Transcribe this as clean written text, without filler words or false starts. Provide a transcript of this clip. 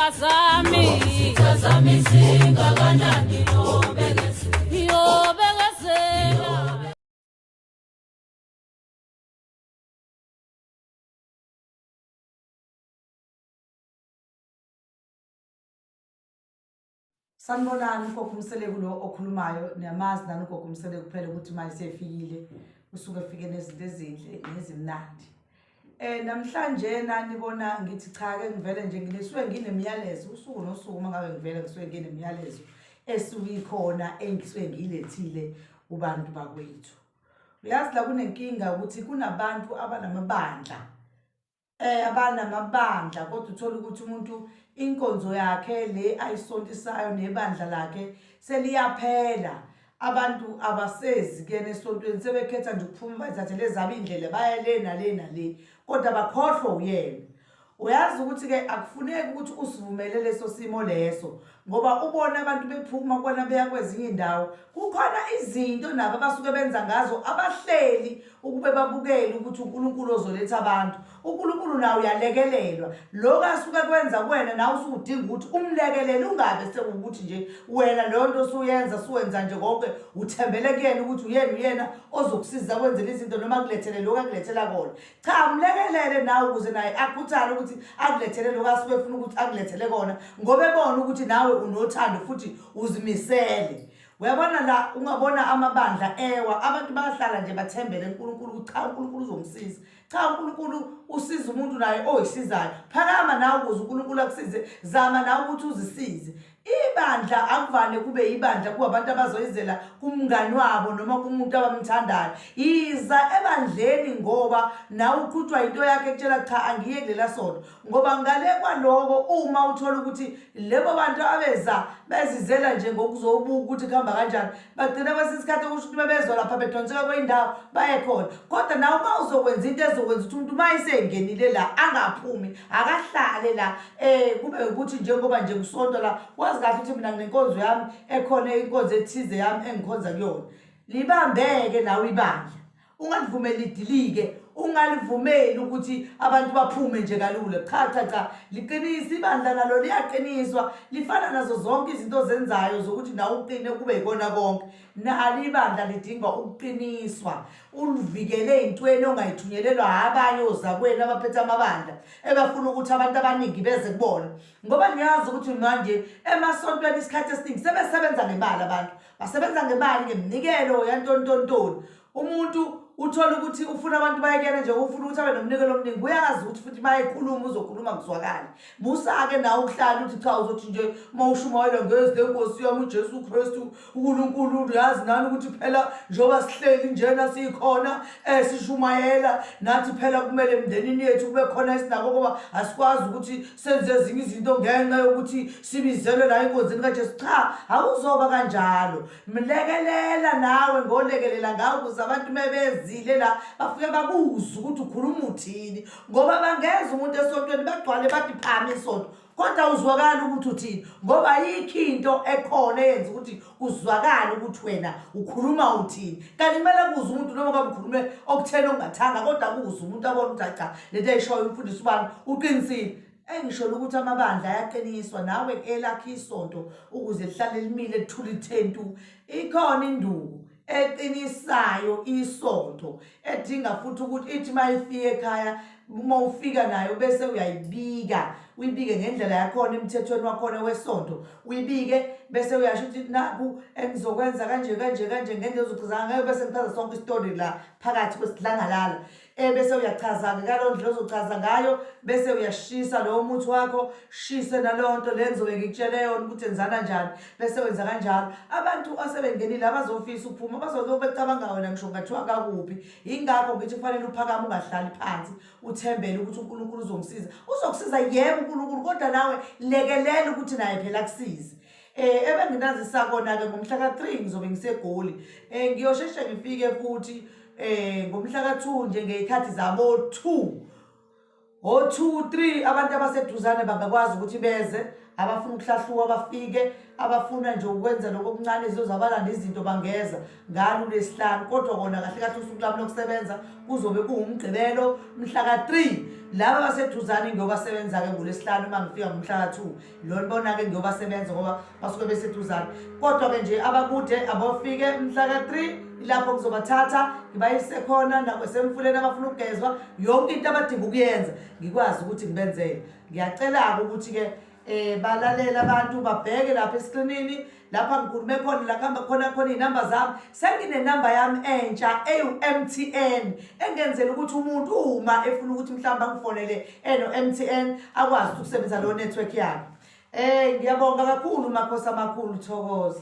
Izitha zami. Izitha zami zingakanani yobekezela. Yobekezela. Sanibonani ugogo uMseleku lo okhulumayo niyamazi nani ugogo uMseleku phela ukuthi manje sefikile usuke efike nezinto ezinhle nezimnandi. Namhlanje nanibona ngithi cha ke ngivele nje ngisuke nginemiyalezo usuku nosuku uma ngabe ngivele ngisuke nginemiyalezo esuke ikhona engisuke ngiyilethile kubantu bakwethu. Uyazi la kunenkinga ukuthi kunabantu abanamabandla abanamabandla kodwa uthola ukuthi umuntu inkonzo yakhe le ayisontisayo nebandla lakhe seliyaphela abantu abasezi kuyena esontweni sebekhetha nje ukuphuma bazithathele ezabo iy'ndlela baye le nale nale kodwa bakhohlwe uyena uyazi ukuthi-ke akufuneki ukuthi usivumele leso simo leso ngoba ubona abantu bephuma kona beya kwezinye iy'ndawo kukhona izinto nabo abasuke benza ngazo abahleli ukube babukele ukuthi uNkulunkulu ozoletha abantu uNkulunkulu nawe uyalekelelwa lokho asuke kwenza kuwena nawe usudinga ukuthi umlekelele ungabe sekuwukuthi nje wena leyo nto osuyenza suwenza nje konke uthembele kuyena ukuthi uyena uyena ozokusiza kwenzela izinto noma akulethele lokho akulethela kona cha mlekelele nawe ukuze naye akhuthale ukuthi akulethele lokho asuke efuna ukuthi akulethele kona ngoba ebona ukuthi nawe unothando futhi uzimisele Uyabona la ungabona amabandla ewa abantu bayahlala nje bathembele uNkulunkulu ukuthi cha uNkulunkulu uzongisiza. Cha uNkulunkulu usiza umuntu naye oyisizayo. Phakama nawe ukuze uNkulunkulu akusize, zama nawe ukuthi uzisize. Ibandla akuvane kube ibandla kuwabantu abazoyizela kumngani wabo noma kumuntu abamthandayo. Yiza ebandleni ngoba nawe uqhutshwa into yakhe ekutshela cha angiye kulela sonto. Ngoba ngale kwaloko uma uthola ukuthi lebo bantu abeza bezizela nje ngokuzobuka ukuthi kuhamba kanjani bagcina kwesinye isikhathi okusho ukuthi bebezwa lapha bedonseka kweyindawo baye khona kodwa nawe uma uzokwenza into ezokwenza ukuthi umuntu uma esengenile la angaphumi akahlale la um kube ukuthi njengoba nje kusonto la wazi kahle ukuthi mina nginenkonzo yami ekhona inkonzo ethize yami engikhonza kuyona libambeke nawe ibandla Ungalivumeli lidilike, ungalivumeli ukuthi abantu baphume nje kalula. Cha cha cha, liqinisa ibandla nalo liyaqiniswa, lifana nazo zonke izinto ozenzayo zokuthi nawe uqine kube yikona konke. Nalo ibandla lidinga ukuqiniswa, ulivikele ey'ntweni ongayithunyelelwa abanye ozakwenu abaphethe amabandla ebafuna ukuthi abantu abaningi beze kubona. Ngoba niyazi ukuthi manje emasontweni isikhathi esiningi sebesebenza ngemali abantu. Basebenza ngemali ngeminikelo yantontontoni. Umuntu uthola ukuthi ufuna abantu bayekele nje ufuna ukuthi abe nomnikelo omningi uyazi ukuthi futhi uma ekhuluma uzokhuluma kuzwakale musa-ke nawe ukuhlala uthi cha uzothi nje uma ushumayela ngezi lenkosi yami uJesu Kristu uNkulunkulu uyazi nani ukuthi phela njengoba sihleli njena sikhona um sishumayela nathi phela kumele emndenini yethu kube khona esinako ngoba asikwazi ukuthi senze ezinye izinto ngenxa yokuthi sibizelwe la enkonzweni kaJesu cha awuzoba kanjalo Mlekelela nawe ngolekelela ngawe ukuze abantu mebezile la bafike bakuze ukuthi ukhuluma uthini ngoba bangeza umuntu esontweni bagcwale bathi phami isonto kodwa uzwakala ukuthi uthini ngoba ayikho into ekhona eyenza ukuthi kuzwakale ukuthi wena ukhuluma uthini kanti kumele kuze umuntu noma ngabe ukhulume okutheni okungathanga kodwa kuze umuntu abone ukuthi cha lento ayishoyo umfundisi ubani uqinisile Engisholo ukuthi amabandla ayaqiniswa nawe elakho isonto ukuze lihlale limile lithule ithentu. Ikhona induku eqinisayo isonto edinga futhi ukuthi ithi uma ifika ekhaya uma ufika nayo bese uyayibika uyibike ngendlela yakhona emthethweni wakhona wesonto uyibike bese uyasho ukuthi naku engizokwenza kanje kanje kanje ngendlela ozochaza ngayo bese ngichaza sonke isitori la phakathi kwesidlangalala Ebese uyachaza-ke ngalowo ndlela ozochaza ngayo bese uyashisa lowo muthi wakho shise naleyo nto le ngizobe ngikutshele yona ukuthi enzana njani bese wenza kanjalo abantu asebengenile abazofisa ukuphuma bazobe becabanga wena ngisho ngathiwa kakuphi yingakho ngithi kufanele uphakame ungahlali phansi uthembele ukuthi uNkulunkulu uzongisiza uzokusiza yebo uNkulunkulu kodwa nawe lekelela ukuthi naye phela akusize Ebenginazisa kona ke ngomhla ka-3 ngizobe ngiseGoli. Ngiyosheshe ngifike futhi ngomhla ka-2 nje ngey'khathi zabo-2. O-2 3 abantu abaseduzane bangakwazi ukuthi beze, abafuna ukuhlahluka bafike, abafuna nje ukwenza lokho okuncane izozabalanda izinto bangeza ngalo lesihlanu. Kodwa kona kahle kahle usuku lwami lokusebenza kuzobe kuwumgqibelo mhla ka-3. Laba abaseduzane ngiyobasebenza-ke ngolwesihlanu uma ngifika ngomhla ka-2. Lona bona-ke ngiyobasebenza ngoba basuke beseduzane. Kodwa-ke nje abakude abofike mhla ka-3, lapho ngizobathatha ngibayise khona nasemfuleni abafuna ukugezwa, yonke into abadinga ukuyenza ngikwazi ukuthi ngibenzele. Ngiyacela-ke ukuthi-ke balalele abantu babheke lapha eskrinini lapha ngikhulume khona, la kuhamba khona khona iy'namba zami. Senginenamba yami entsha eyu-MTN engenzela ukuthi umuntu uma efuna ukuthi mhlawumbe angifonele eno-MTN akwazi ukuthi ukusebenzisa leyo network yakhe. Ngiyabonga kakhulu makhosi amakhulu, thokoza.